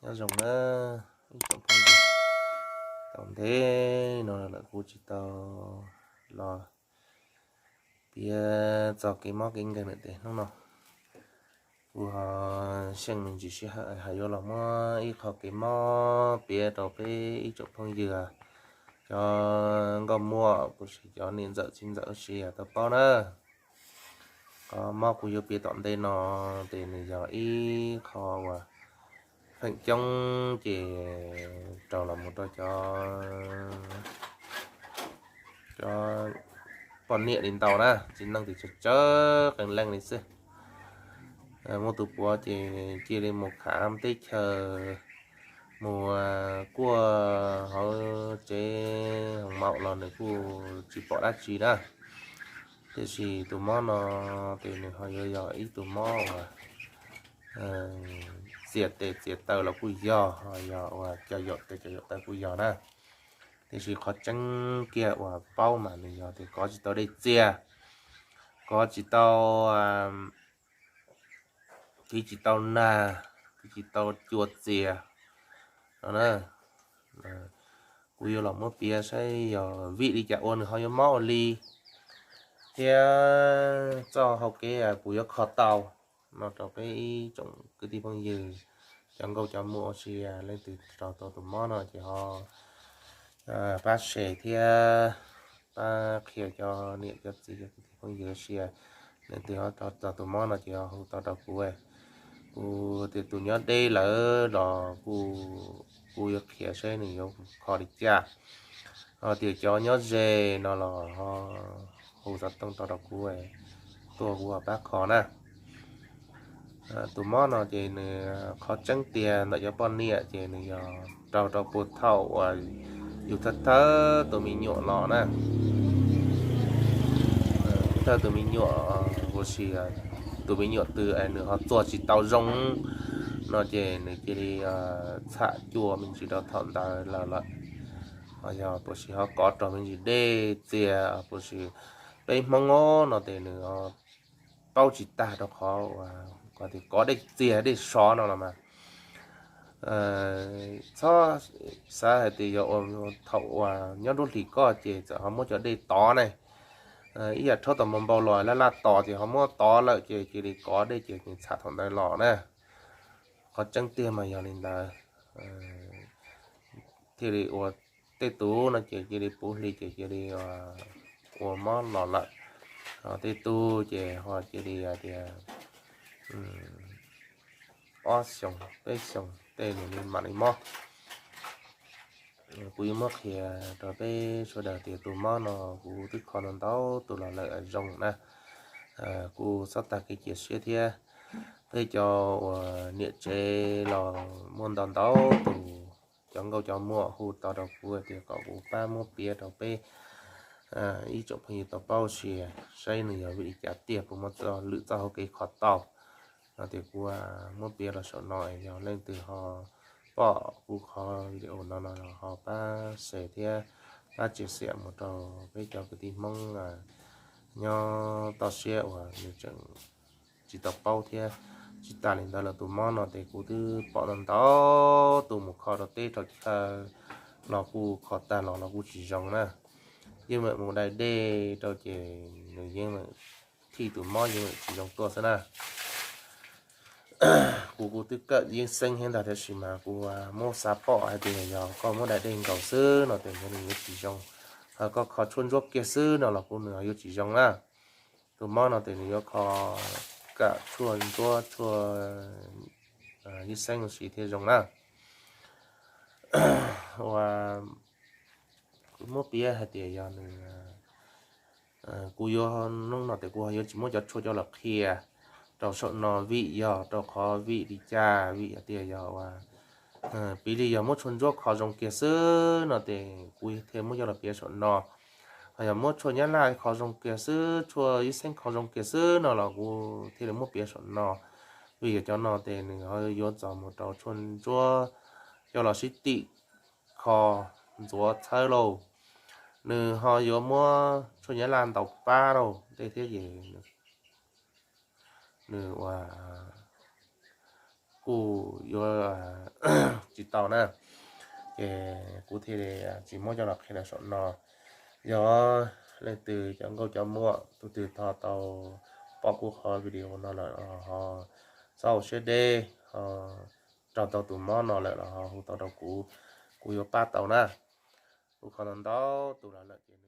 Nyob zoo na ib tsoom phooj ywg, tau ntev no lawm kuv tsis tau los piav txog kev mob kev nkeeg lawm tes hnub no kuv ho xyeej me ntsis sij hawm hais yuav los muab ib qho kev mob piav rau peb ib tsoom phooj ywg cov nkauj muam kuj sis cov niam ntxawm txiv ntxawm sis tau paub na. Qhov mob kuv yuav piav tom ntej no ces nws yog ib qho uas feem coob ces raug los mus rau cov, cov poj niam li ntau na, txiv neej tes tsawg tsawg qee leej li xwb. Muaj tus puav ces cia li mus khav teb chaws, mus kuaj hauv tsev hoos maum los nws kuj tsis pom dab tsi na. Tiam sis tus mob no ces nws ho yuav yog ib tug mob uas txias tes txias taw los kuj yog, ho yog uas cov yaum tes cov yaum taw kuj yog na. Tiam sis qhov tseeb kiag uas paub mas nws yog tias kov tsis tau dej txias, kov tsis tau, tiv tsis tau nag, tiv tsis tau cua txias no na. Kuv yuav los muab piav saib yog vim li cas ua nws ho yuav mob ua li, thiab txoj hau kev puas yuav kho tau no rau peb ib tsoom kwv tij phooj ywg, cov nkauj cov muam ua si leej twg raug tau tus mob no ces ho pab share thiab pab qhia cov niam cov txiv cov kwv tij phooj ywg ua si, leej twg ho raug tau tus mob no ces ho hu tau rau kuv. Kuv tias tus nyob deb lawm los kuj, kuv yuav qhia saib nws yuav kho li cas. Ho tias cov nyob ze no los ho hu xov tooj tau rau kuv, tuaj kuv ho pab kho na. Tus mob no ces nws qhov tseeb tiag ntawm cov poj niam ces nws yog raug rau puag thaum uas yus thawj thawj tus me nyuam los na. Thawj tus me nyuam, ua si tus me nyuam twg es nws ho txuag tsis tau zoo no ces nws cia li txham cua me ntsis rau thaum ntawd lawm lawm. Ho yog puas sis ho kov raug me ntsis dej txias, puas sis peb Hmoob no ces nws paub tsis tag rau qhov uas tias kov dej txias dej sov no los mas txhob xav hais tias yog ua thaum uas nyob nruab hlis koj ces txawm ho muab cov dej tov ne. Ib yam rhaub tau mus npau los laj laj tos ces ho muab tov lawm ces cia li kov dej ces nws txham thaum ntawd los na. Qhov tseeb tiag mas yog li ntawd. Thiaj li ua tej tus no ces cia li puv hli ces cia li ua mob los lawm. Ho tej tug ces ho cia li hais tias ob xyoos peb xyoos tej nws li mam li mob. Kuv yuav muab qhia rau peb sawv daws tias tus mob no kuv twb kho ntau ntau tus los lawm zoo na. Kuv txhob tag kev cia siab thiab. Peb cov uas niam tsev los muaj ntau ntau tus, cov nkauj cov muam hu tau rau kuv tias kom kuv pab muab piav rau peb ib tsoom phooj ywg tau paub sia, saib nws yog vim li cas tiag, puas muaj lwm txoj hauv kev kho tau no tias kuv muab piav los saum no. Yog leej twg ho pom kuv qhov video no no ho pab share thiab pab tsim xiam mus rau peb cov kwv tij Hmoob nyob toj siab uas nws tseem tsis tau paub thiab. Tsis tas li ntawd los tus mob no ces kuv twb pom ntau tus mus kho rau teb rau chaw los kuj kho tag los los kuj tsis zoo na. Yeej meem mus dai dej rau ces nws yeej meem thij tus mob yeej meem tsis zoo tuaj xwb na. Kuv kuj twb kawm yeeb xeeb thiab ntag, tab sis mas kuv muab xav pom hais tias yog koj muab dai dej nkaus xwb no ces nws yuav tsis zoo, ho koj kho tshuaj ntsuab kiag xwb no los kuj nws yuav tsis zoo na. Tus mob no ces nws yuav kho kam tshuaj ntsuab tshuaj yeeb xeeb ua si thiaj zoo na. Ua kuv muab piav hais tias yog nws, kuv yuav hnub no tias kuv yuav tsis muab cov tshuaj coj los qhia rau saum no vim yog rau qhov vim li cas, vim hais tias yog ua piv li yog muab tshuaj ntsuab kho zoo kiag xwb no ces kuv thiaj muab coj los piav saum no. Ho yog muab tshuaj nyab laj kho zoo kiag xwb, tshuaj yeeb xeeb kho zoo kiag xwb no los kuv thiaj li muab piav saum no. Vim yog cov no ces nws ho yuav txog mus rau tshuaj ntsuab coj los sib tim kho ntxuav txhawb lauj. Nws ho yuav muab tshuaj nyab laj ntaus pab lauj tej thiab ces nws ua kuj yuav tsis tau na. Ces kuv thiaj li tsis muab coj los qhia rau saum no. Yog leej twg cov nkauj cov muam tus twg ho tau pom kuv qhov video no lawm ho txhob hauv siab deb, ho raug tau tus mob no lawm los ho hu tau rau kuv, kuv yuav pab tau na. Kuv kho ntau ntau tus los lawm ces